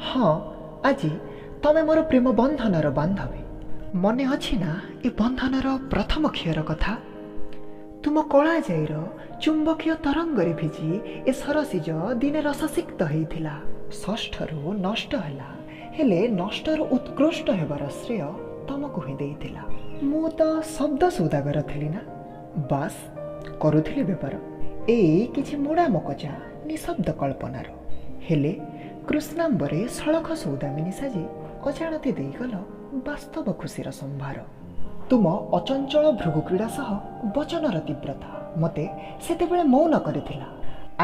ହଁ, ଆଜି ତମେ ମୋର ପ୍ରେମ ବନ୍ଧନର ବାନ୍ଧବୀ। ମନେ ଅଛି ନା ଏ ବନ୍ଧନର ପ୍ରଥମ କ୍ଷୟର କଥା? ତୁମ କଳାଜାଇର ଚୁମ୍ବକୀୟ ତରଙ୍ଗରେ ଭିଜି ଏ ସରସିଜ ଦିନେ ରସସିକ୍ତ ହେଇଥିଲା। ଷଷ୍ଠରୁ ନଷ୍ଟ ହେଲା, ହେଲେ ନଷ୍ଟରୁ ଉତ୍କୃଷ୍ଟ ହେବାର ଶ୍ରେୟ ତମକୁ ହିଁ ଦେଇଥିଲା। ମୁଁ ତ ଶବ୍ଦ ସୌଦାଗର ଥିଲି ନା, ବାସ୍ କରୁଥିଲି ବେପାର ଏଇ କିଛି ମୋଡ଼ା ମକଚା ନିଶବ୍ଦ କଳ୍ପନାର। ହେଲେ କୃଷ୍ଣାମ୍ବରେ ସଳଖ ସୌଦାମିନୀ ସାଜି ଅଜାଣତେ ଦେଇଗଲ ବାସ୍ତବ ଖୁସିର ସମ୍ଭାର। ତୁମ ଅଚଞ୍ଚଳ ଭୃଗୁକ୍ରୀଡ଼ା ସହ ବଚନର ତୀବ୍ରତା ମୋତେ ସେତେବେଳେ ମୌନ କରିଥିଲା।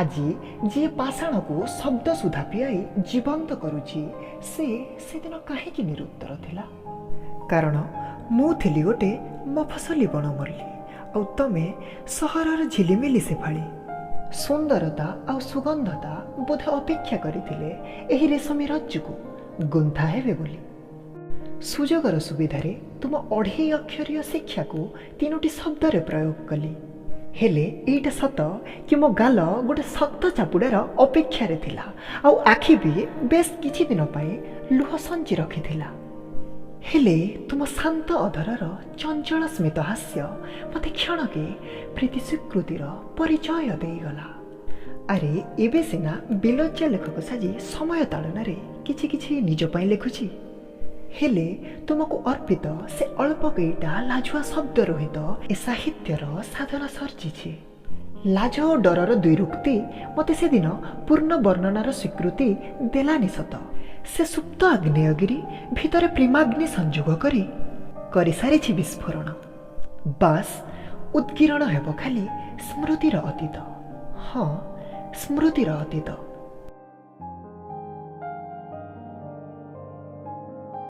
ଆଜି ଯିଏ ପାଷାଣକୁ ଶବ୍ଦ ସୁଧା ପିଆଇ ଜୀବନ୍ତ କରୁଛି, ସେ ସେଦିନ କାହିଁକି ନିରୁତ୍ତର ଥିଲା? କାରଣ ମୁଁ ଥିଲି ଗୋଟେ ମଫସଲି ବଣମଲ୍ଲୀ ଆଉ ତମେ ସହରର ଝିଲିମିଲି ଶେଫାଳି। ସୁନ୍ଦରତା ଆଉ ସୁଗନ୍ଧତା ବୋଧେ ଅପେକ୍ଷା କରିଥିଲେ ଏହି ରେଶମୀ ରଜ୍ଜୁକୁ ଗୁନ୍ଥା ହେବେ ବୋଲି। ସୁଯୋଗର ସୁବିଧାରେ ତୁମ ଅଢ଼େଇ ଅକ୍ଷରୀୟ ଶିକ୍ଷାକୁ ତିନୋଟି ଶବ୍ଦରେ ପ୍ରୟୋଗ କଲି। ହେଲେ ଏଇଟା ସତ କି ମୋ ଗାଲ ଗୋଟେ ଶକ୍ତ ଚାପୁଡ଼ାର ଅପେକ୍ଷାରେ ଥିଲା ଆଉ ଆଖି ବି ବେଶ କିଛି ଦିନ ପାଇଁ ଲୁହ ସଞ୍ଚି ରଖିଥିଲା। ହେଲେ ତୁମ ଶାନ୍ତ ଅଧରର ଚଞ୍ଚଳ ସ୍ମିତ ହାସ୍ୟ ମୋତେ କ୍ଷଣକେ ପ୍ରୀତି ସ୍ୱୀକୃତିର ପରିଚୟ ଦେଇଗଲା। ଆରେ, ଏବେ ସିନା ବିଲଜ୍ଜା ଲେଖକ ସାଜି ସମୟ ତାଡ଼ନାରେ କିଛି କିଛି ନିଜ ପାଇଁ ଲେଖୁଛି, ହେଲେ ତୁମକୁ ଅର୍ପିତ ସେ ଅଳ୍ପ କେଇଟା ଲାଜୁଆ ଶବ୍ଦ ରୋହିତ ଏ ସାହିତ୍ୟର ସାଧନା ସର୍ଜିଛି। ଲାଜ ଓ ଡରର ଦ୍ୱିରୁକ୍ତି ମୋତେ ସେଦିନ ପୂର୍ଣ୍ଣ ବର୍ଣ୍ଣନାର ସ୍ୱୀକୃତି ଦେଲାନି ସତ, ସେ ସୁପ୍ତ ଆଗ୍ନେୟଗିରି ଭିତରେ ପ୍ରେମାଗ୍ନି ସଂଯୋଗ କରି କରିସାରିଛି ବିସ୍ଫୋରଣ। ବାସ୍, ଉଦ୍ଗୀରଣ ହେବ ଖାଲି ସ୍ମୃତିର ଅତୀତ। ହଁ, ସ୍ମୃତିର ଅତୀତ।